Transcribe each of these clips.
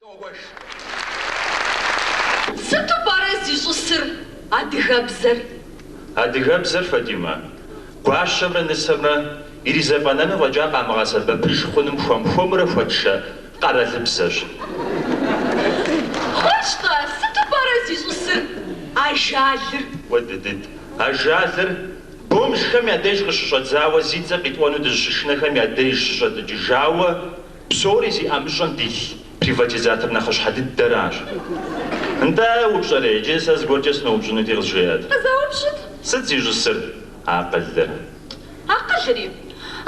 Догуэш. Сыту пӏэрэ зищӏысыр адыгэбзэр? Адыгэбзэр, Фатимэ, гуащэмрэ нысэмрэ иризэфӏэнэну фӏэкӏа къамыгъэсэбэпыж хъуным хуэм-хуэмурэ хуэтшэ къэралыбзэщ. Хъунщ-тӏэ, сыту пӏэрэ зищӏысыр ажалыр? Уэ дыдыд. Ажалыр бомжхэм я деж къыщыщӏэдзауэ зи цӏэ къитӏуэну дызыщышынэхэм я деж щыщӏэтӏыкӏыжауэ псори зи ӏэмыщӏэм дилъ приватизатор нэхъыщхьэ дыдэращ. Нтӏэ, упщӏэрей, иджы сэ зыгуэркӏэ сыноупщӏынути къызжеӏэт. Къызэупщӏыт. Сыт зищӏысыр акъылыр? Акъылри?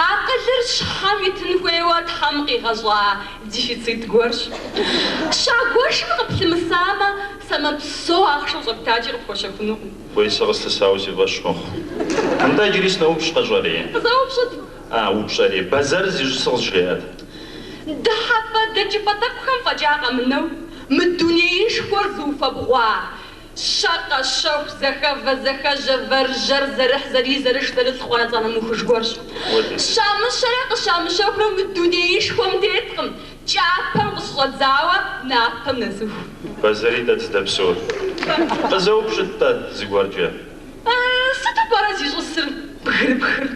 Акъылыр щхьэм итын хуейуэ Тхьэм къигъэщӏа дефицит гуэрщ. Щагуэшым къыплъымысамэ, сомэ псо ахъшэу щӏэптакӏи къыпхуэщэхунукъым. Уей, сэ къыслъысауэ си фӏэщ мыхъу. Нтӏэ, иджыри сыноупщӏ къэщӏэрей. Къызэупщӏыт. А, упщӏэрей, бэзэрыр зищӏысыр къызжеӏэт. Дыхьэпӏэ-дэкӏыпӏэ тӏэкӏухэм фӏэкӏа къэмынэу, мы дунеишхуэр зыуфэбгъуа щэ къэщэху, зэхэвэ, зэхэжьэ, вэр, жьэр, зэрыхь, зэрий, зэрыш, зэрылъ хъуанэ-цӏанэ мыухыж гуэрщ. Щамыщэрэ къыщамыщэхурэ мы дунеишхуэм теткъым, кӏапэм къыщыщӏэдзауэ напэм нэсыху. Бэзэри-тӏэ здэпсэур. Къызэупщӏыт-тӏэ зыгуэркӏэ. Сыту пӏэрэ зищӏысыр бгырыпхыр?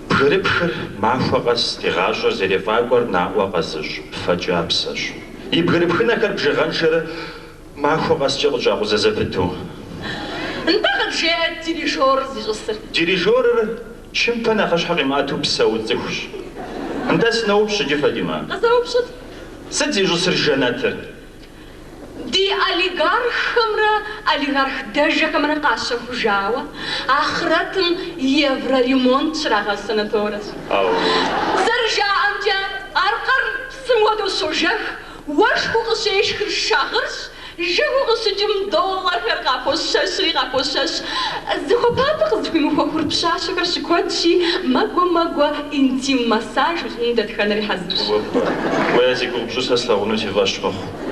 Бгырыпхыр махуэ къэс ди гъащӏэр зэрефӏакӏуэр наӏуэ къэзыщӏ фэ кӏапсэщ. И бгырыпхынэхэр бжыгъэншэрэ махуэ къэскӏэ къытщӏакъузэ зэпыту. Нтӏэ къыджеӏэт дирижерыр зищӏысыр. Дирижерыр чымпэ нэхъыщхьэ къимыӏэту псэу цӏыхущ. Нтӏэ сыноупщӏ иджы, Фатимэ. Къызэупщӏыт. Сыт зищӏысыр жэнэтыр? Ди олигарххэмрэ олигарх дэжэхэмрэ къащэхужауэ, ахърэтым евроремонт щрагъэщӏ санаторэщ. Зэрыжаӏэмкӏэ, аркъэр псым хуэдэу щожэх, уэшхыу къыщешхыр шагъырщ, жыгыу къыщыкӏым доллархэр къапощэщри къапощэщ. Зыхуэпапэ къызыхуимыхуэ хур пщащэхэр щыкуэдщи, мэгуэ-мэгуэ интим массаж ущӏыну дэтхэнэри хьэзырщ. Уэ зи гугъу пщӏыр сэ слъагъуну си фӏэщ мыхъу.